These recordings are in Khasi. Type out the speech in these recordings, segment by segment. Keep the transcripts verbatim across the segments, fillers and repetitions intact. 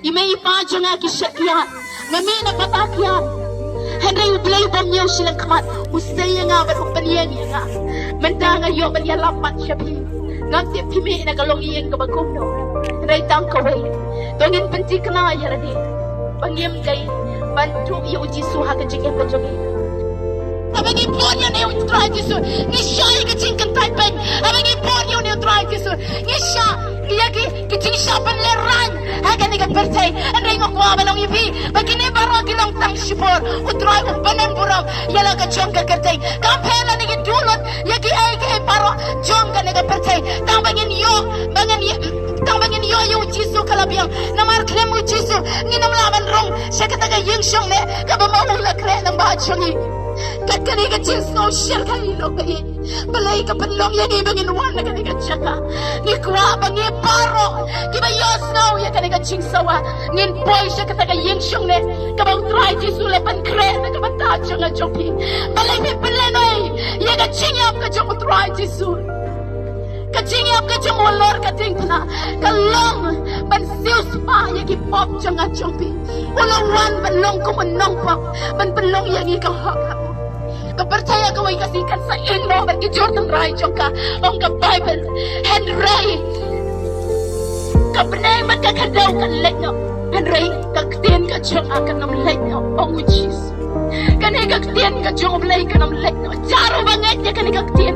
I mei i pa jong nga ki shet kiad, nga mih na kata kiad. Hynrei U Blei u bym ñiew shiliang khmat, u sei ïa nga bad u pynïeng ïa nga. Mynta nga ïoh ban ïalap pat sha phi. Ngam tip phi mih na ka longïing kaba kumno, hynrei tang kawei, to ngin pynthikna ïa lade ba ngim dei ban duh ïa U Jisu ha ka jingim ka jong ngi. Haba ngi bun ïa une U Trai Jisu, ngi shah ïa ka jingkyntait beiñ. Haba ngi bun ïa une U Trai Jisu, ngi shah ïa ki, ki jingshah pynlehraiñ ha kane ka pyrthei. Hynrei nga kwah ban ong ïa phi ba kine baroh ki long tang shipor. U Trai u pynbun burom ïa la ka jong ka kyrteng. Kam pher lane ngi duh lut ïa kiei kiei baroh jong kane ka pyrthei, tang ba ngin ïoh, ba ngin ïoh, tang ba ngin ïoh ïa U Jisu ka la biang. Namar khlem U Jisu ngin ym lah ban rung sha kata ka ïing shongneh kaba ma u la khreh lyngba jong ngi. Kat kane ka jingsngew sher ka ïa ngi, Blei, ka pynlong ïa ngi ba ngin wan na kane ka jaka. Ngi kwah ba ngi baroh kiba ïohsngew ïa kane ka jingsawa ngin poi sha kata ka ïing shongneh kaba U Trai Jisu la pynkhreh na ka bynta jong nga jong phi. Balei phi pynlehnoh ïa ka jingïap ka jong U Trai Jisu? Ka jingïap ka jong u halor ka diengphna ka long ban siewspah ïa ki pop jong nga jong phi. U la wan ban long kum u nongpop, ban pynlong ïa ngi ka hok ha u. Ka pyrthei ha kawei ka sngi kan sa ïehnoh bad ki jur tynrai jong ka, ong ka Baibl. Hynrei ka bneng bad ka khyndew kan leit noh, hynrei ka ktien ka jong nga kan ym leit noh, ong U Jisu. Kane ka ktien ka jong U Blei kan ym leit noh. Jar uba ngeit ïa kane ka ktien,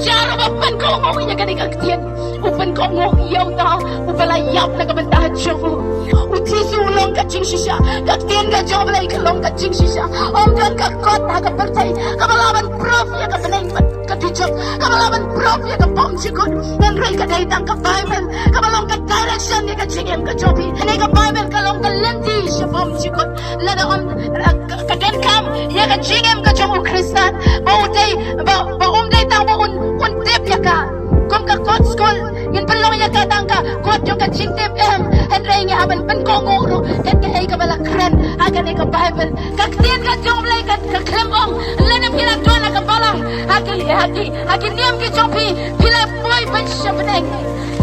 jar uba pynkohnguh ïa kane ka ktien, u pynkohnguh ïa uta uba la ïap na ka bynta jong u. U Jisu u long ka jingshisha. Ka ktien ka jong U Blei ka long ka jingshisha. Ym don ka kot ha ka pyrthei kaba lah ban proof ïa ka bneng bad ka dujok, kaba lah ban proof ïa ka bymjukut. Hynrei ka dei tang ka Baibl kaba long ka direction ïa ka jingim ka jong phi. Kane ka Baibl ka long ka lynti sha bymjukut. Lada ym, eh, ka, ka donkam ïa ka jingim ka jong u Khristan ba u dei, ba, ba um dei tang ba un, un tip ïa ka. Kum ka kot skul, ngin pynlong ïa ka tang ka kot jong ka jingtip, em, hynrei ngi hap ban pynkohnguh ruh kat kaei kaba la kren ha kane ka Baibl. Ka ktien ka jong U Blei ka, ka khlem ong lada phi la don ha ka balang, ha ki, ha ki, ha ki niam ki jong phi, phi la poi ban sha bneng.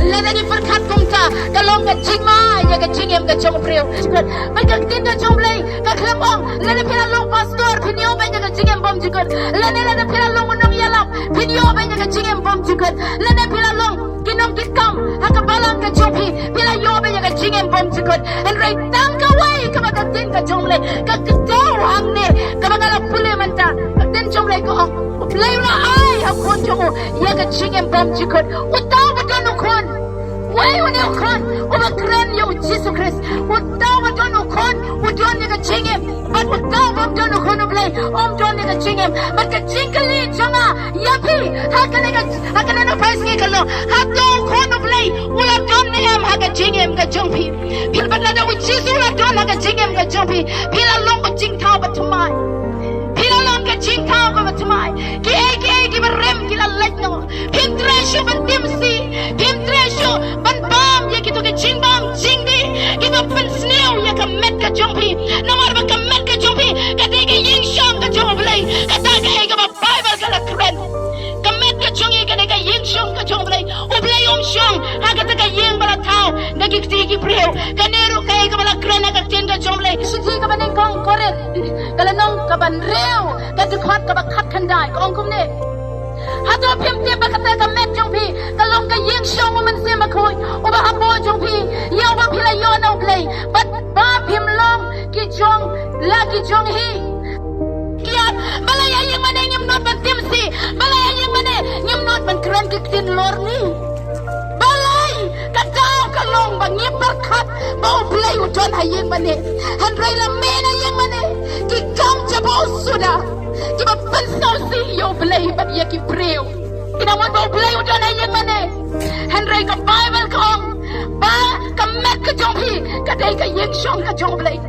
Lada ngi pyrkhat kumta, ka long ka jingma ïa ka jingim ka jong u briew. Bad ka ktien ka jong U Blei ka khlem ong lada phi la long pastor phin ïoh beit ïa ka jingim bymjukut, lane lada phi la long u nongïalap phin ïoh beit ïa ka jingim bymjukut, lane phi la long ki nongkitkam ha ka balang ka jong phi, phi la ïoh beit ïa ka jingim bymjukut. Hynrei tang kawei kaba ka ktien ka jong U Blei ka kdew hangne kaba nga la pule mynta. Ka ktien jong U Blei ka ong, U Blei u la ai ha u Khun jong u ïa ka jingim bymjukut. Uta uba don u Khun, wei une u Khun uba kren ïa U Jisu Khrist. Uta uba don u Khun u don ïa ka jingim. Bad uta u bym don u Khun U Blei um don ïa ka jingim. Bad ka jingkylli jong nga ïa phi ha kane ka, ha kane ka pyrthei ka long, hato u Khun U Blei u la don ne em ha ka jingim ka jong phi? Phi, bad lada U Jisu u la don ha ka jingim ka jong phi, phi la long ka jingthaw bathymmai. Phi la long ka jingthaw kaba thymmai. Kiei kiei kiba rem ki la leit noh. Phim treh shuh ban tim sih, phim treh shuh ban bam ïa kito ki jingbam jingdih kiba pynsniew ïa ka met ka jong phi. Namar ba ka met ka jong phi ka dei ka ïing shong ka jong U Blei. Kata kaei kaba Baibl ka la kren. Ka met ka jong ngi ka dei ka ïing shong ka jong U Blei. U Blei um shong ha kata ka ïing ba la thaw da ki kti ki briew. Kane ruh kaei kaba la kren ha ka ktien ka jong U Blei. Shithi kaba nyngkong Korinth ka lynnong kaba hynriew, ka dkhot kaba khatkhyndai, ka ong kumne: Hato phim tip ba kata ka met jong phi ka long ka ïing shong U Mynsiem Bakhuid uba hapoh jong phi, ïa uba phi la ïoh na U Blei, bad ba phim long ki jong la ki jong hi? Kiad, balei ha ïing mane ngim nud ban tim sih? Balei ha ïing mane ngim nud ban kren ki ktien lorni? Balei? Ka daw ka long ba ngi pyrkhat ba U Blei u don ha ïing mane. Hynrei la mih na ïing mane, ki kam jabawei suda kiba pynsngewsih ïa U Blei bad ïa ki briew. Ki dang wan ba U Blei u don ha ïing mane. Hynrei ka Baibl ka ong ba ka met ka jong phi ka dei ka ïing shong ka jong U Blei.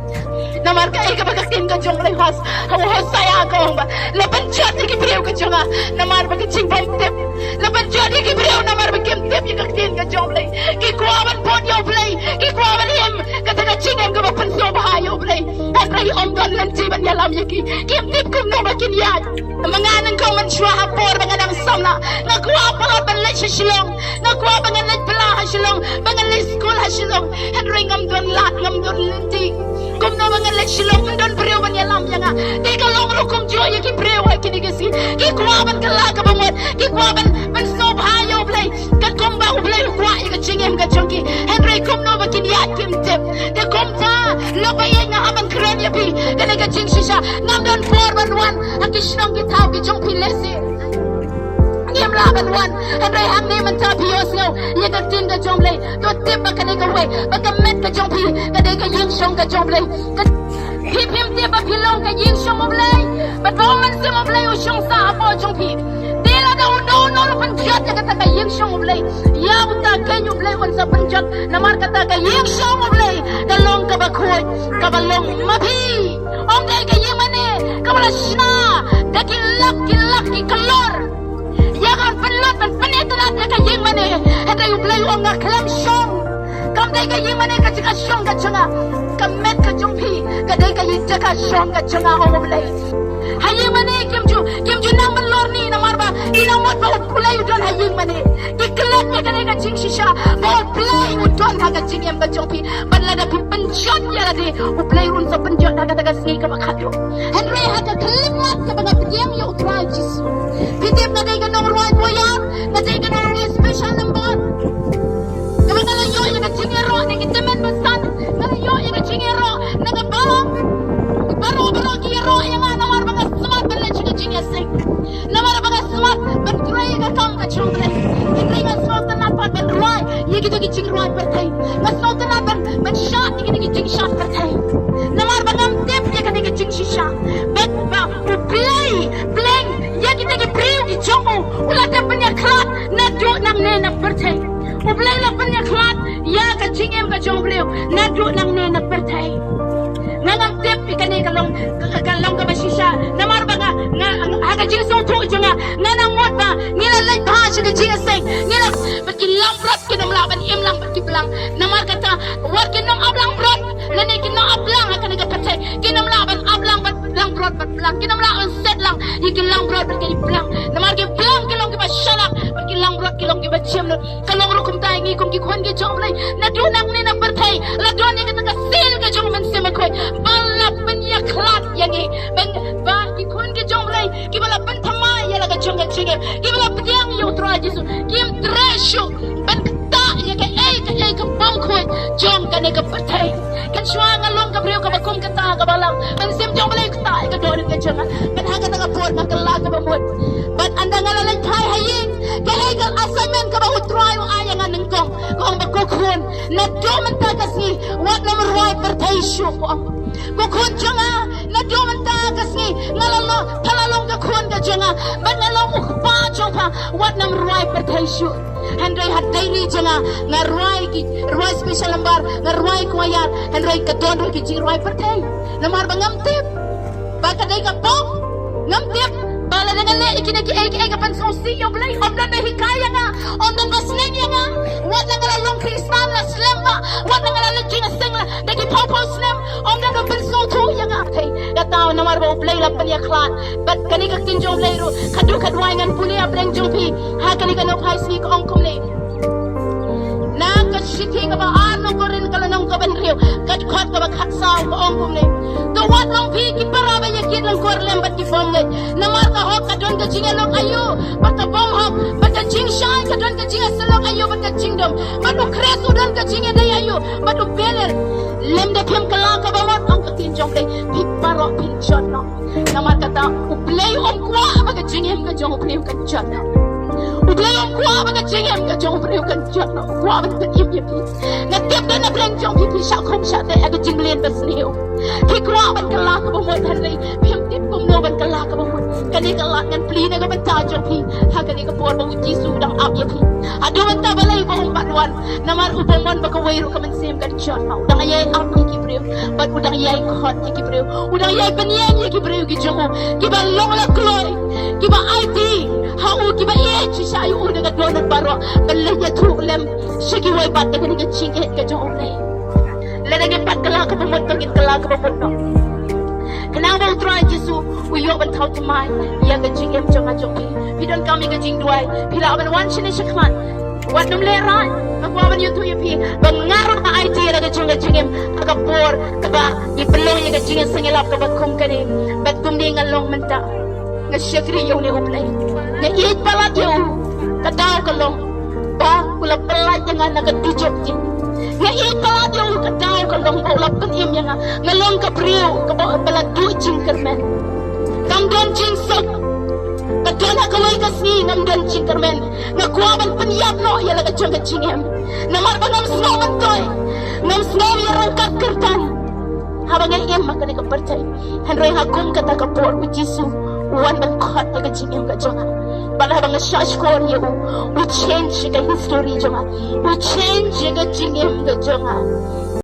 Namar kaei kaba ka ktien ka jong U Blei, Hos-, ha u Hosea ka ong ba, la pynjot ïa ki briew ka jong nga namar ba ki jingbymtip. La pynjot ïa ki briew namar ba kim tip ïa ka ktien ka jong U Blei. Ki kwah ban bud ïa U Blei, ki kwah ban im kata ka jingim kaba pynsngewbha ïa U Blei. Hynrei ym don lynti ban ïalam ïa ki. Kim tip kumno ba kin ïaid. Ma nga nyngkong mynshuwa ha por ba nga dang samla, nga kwah palat ban leit sha Shillong. Nga kwah ba ngan leit bylla ha Shillong, ba ngan leit skul ha Shillong. Hynrei ngam don lad, ngam Leit Shillong, ym don briew ban ïalam ïa nga. Te ka long rukom jong ïa ki briew ha kine ki sngi. Ki kwah ban kylla kaba mut, ki kwah ban, ban sngewbha ïa U Blei. Katkum ba U Blei u kwah ïa ka jingim ka jong ki. Hynrei kumno ba kin ïaid kim tip. Te kumta, lok ba ïeit nga hap ban kren ïa phi. Kane ka jingshisha, ngam don por ban wan ha ki shnong ki thaw ki jong phi lehse. Ngim lah ban wan, hynrei hangne mynta phi ïohsngew ïa ka ktien ka jong U Blei. To tip ba kane kawei, ba ka met ka jong phi ka dei ka ïing shong ka jong U Blei. Ka, phi phim tip ba phi long ka ïing shong U Blei, ba U Mynsiem U Blei u shong sah hapoh jong phi. Te lada uno uno u pynjot ïa kata ka ïing shong U Blei, ïa uta keiñ U Blei un sa pynjot. Namar kata ka ïing shong U Blei ka long kaba khuid, kaba long ma phi. Ym dei ka ïing mane kaba la shna da ki lak ki lak ki klur. Ïa ka ban pynlut ban pynitynnad ïa ka ïing mane. Hynrei U Blei u ong nga khlem shong. Kam dei ka ïing mane ka jaka shong ka jong nga. Ka met ka jong phi ka dei ka ïing jaka shong ka jong nga, ong U Blei. Ha ïing mane kim ju, kim ju nang ban lor ni namar ba ki nang mut ba U Blei u don ha ïing mane. Ki klet ïa kane ka jingshisha ba U Blei u don ha ka jingim ka jong phi. Bad lada phi pynjot ïa lade, U Blei un sa pynjot ha kata ka sngi kaba khadduh. Hynrei ha ka khyllipmat kaba nga pdiang ïa U Trai Jisu. Phi tip nga dei ka nongrwai choir, nga dei ka nongrwai special number. Kaba nga la ïoh ïa ka jingïaroh na ki tymmen basan, nga la ïoh ïa ka jingïaroh na ka balang. Baroh baroh ki ïaroh ïa nga namar ba nga smat ban leit sha ka jingïaseng. Namar ba nga smat ban trei ïa ka kam ka jong U Blei. Hynrei nga sngewtynnat pat ban rwai ïa kita ki jingrwai pyrthei. Nga sngewtynnat ban, ban shad ïa kita ki jingshad pyrthei. Namar ba ngam tip ïa kane ka jingshisha. Bad ba U Blei, Blei, ïa kita ki briew ki jong u, u la dep pynïakhlad naduh nangne na pyrthei. U Blei la pynïakhlad ïa ka jingim ka jong u briew naduh nangne na pyrthei. Nga ngam tip ïa kane ka long, ka, ka long kaba shisha. Namar ba nga, nga, ha ka jingsngewthuh jong nga, nga nang mut ba ngi la leit bha sha ka jingïaseng, ngi la, bad ki langbrot kin ym lah ban im lang bad ki blang. Namar kata, wat kin ym ap langbrot lane kin ym ap blang ha kane ka pyrthei. Kin ym lah ban ap lang bad langbrot bad blang. Kin ym lah ban set lang ïa ki langbrot bad ki blang. Namar ki blang ki long kiba shalak bad ki langbrot ki long kiba jemnud. Ka long ruh kumta ïa ngi kum ki khun ki jong U Blei. Naduh nangne na pyrthei la don ïa kata ka seal ka jong U Mynsiem Bakhuid ba la pynïakhlad ïa ngi. Ban, ba ki khun ki jong U Blei kiba la pynthymmai ïa la ka jong ka jingim, kiba la pdiang ïa U Trai Jisu, kim treh shuh ban ktah ïa kaei kaei ka bym khuid jong kane ka pyrthei. Kan shuwa nga long ka briew kaba kum kata kaba lam, Mynsiem jong U Blei u ktah ïa ka dohnud ka jong nga. Bad ha kata ka por nga kylla kaba mut. Bad ynda nga la leit phai ha ïing, kaei ka assignment kaba U Trai u ai ïa nga nyngkong? Ka ong ba, ko khun, naduh mynta ka sngi wat nym rwai pyrthei shuh, ka ong. Ko khun jong nga, naduh mynta ka sngi nga la long, pha la long ka khun ka jong nga bad nga long u kpa jong pha, wat nym rwai pyrthei shuh. Hynrei ha diary jong nga, nga rwai ki, rwai special number, nga rwai choir, hynrei ka don ruh ki jingrwai pyrthei. Namar ba ngam tip ba ka dei ka bok. Ngam tip ba lada nga leh ïa kine kiei kiei ka pynsngewsih ïa U Blei, ym don ba hikai ïa nga, ym don ba sneng ïa nga. Wat la nga la long Khristan la slem bha, wat la nga la leit jingïaseng la da ki phew phew snem, ym don ba pynsngewthuh ïa nga. Hei, kata namar ba U Blei la pynïakhlad. Bad kane ka ktien jong U Blei ruh, khadduh khatwai ngan pule hapdeng jong phi ha kane ka nongphai sngi, ka ong kumne. Na ka shithi kaba ar na u Korinth ka lynnong kaba hynriew, ka dkhot kaba khatsaw, ka ong kumne. To wat long phi ki para ba ïakit lyngkor lem bad ki bym ngeit. Namar ka hok ka don ka jingïalok aïu bad ka bym hok, bad ka jingshai ka don ka jingïasyllok aïu bad ka jingdum, bad U Khrist u don ka jingïadei aïu bad u Belial. Lymda phim kylla kaba mut, ong ka ktien jong U Blei, phi baroh phin jot noh. Namar kata U Blei um kwah ba ka jingim ka jong u briew kan jot noh. U Blei um kwah ba ka jingim ka jong u briew kan jot noh. U kwah ban pynim ïa phi. Nga tip da na pdeng jong phi, phi shah khum shah teh ha ka jingmlien basniew. Phi kwah ban kylla kaba mut, hynrei phim tip kumno ban kylla kaba mut. Kane ka lad ngan plie na ka bynta jong phi ha kane ka por ba U Jisu u dang ap ïa phi. Haduh mynta balei ba um pat wan? Namar u bym mon ba kawei ruh ka mynsiem kan jot noh. U dang ïai ap ïa ki briew bad u dang ïai khot ïa ki briew. U dang ïai pynïeng ïa ki briew ki jong u kiba long la kloi, kiba aiti ha u, kiba ïeit shisha ïa u da ka dohnud baroh, ban leit ïathuh lem sha kiwei pat ïa kane ka jingïeit ka jong U Blei. Lada ngim pat kylla kaba mut, to ngin kylla kaba mut noh. Khnang ba U Trai Jisu u ïoh ban thaw thymmai ïa ka jingim jong nga jong phi. Phi donkam ïa ka jingduwai, phi lah ban wan shane shakhmat. Wat nym lehrain. Nga kwah ban ïathuh ïa phi ba nga ruh nga aiti ïa la ka jong ka jingim ha ka por kaba ngi pynlong Ka jingïaseng ïalap kaba kum kane, bad kumne nga long mynta. Nga shakri ïa une U Blei. Nga ïeit palat ïa u. Ka daw ka long ba u la pyllait ïa nga na ka dujok jong. Nga ïeit palat ïa u, ka daw ka long ba u la pynim ïa nga. Nga long ka briew kaba, ba la duh jingkyrmen. Kam don jingsuk. Ka don ha kawei ka sngi ngam don jingkyrmen. Nga kwah ban pynïap noh ïa la ka jong ka jingim. Namar ba ngam sngew myntoi. Ngam sngew ïa ryngkat kyrdan. Haba nga im ha kane ka pyrthei. Hynrei ha kum kata ka por U Jisu u wan ban khot ïa ka jingim ka jong nga. Bad haba nga shahshkor ïa u, u change ïa ka history jong nga. U change ïa ka jingim ka jong nga.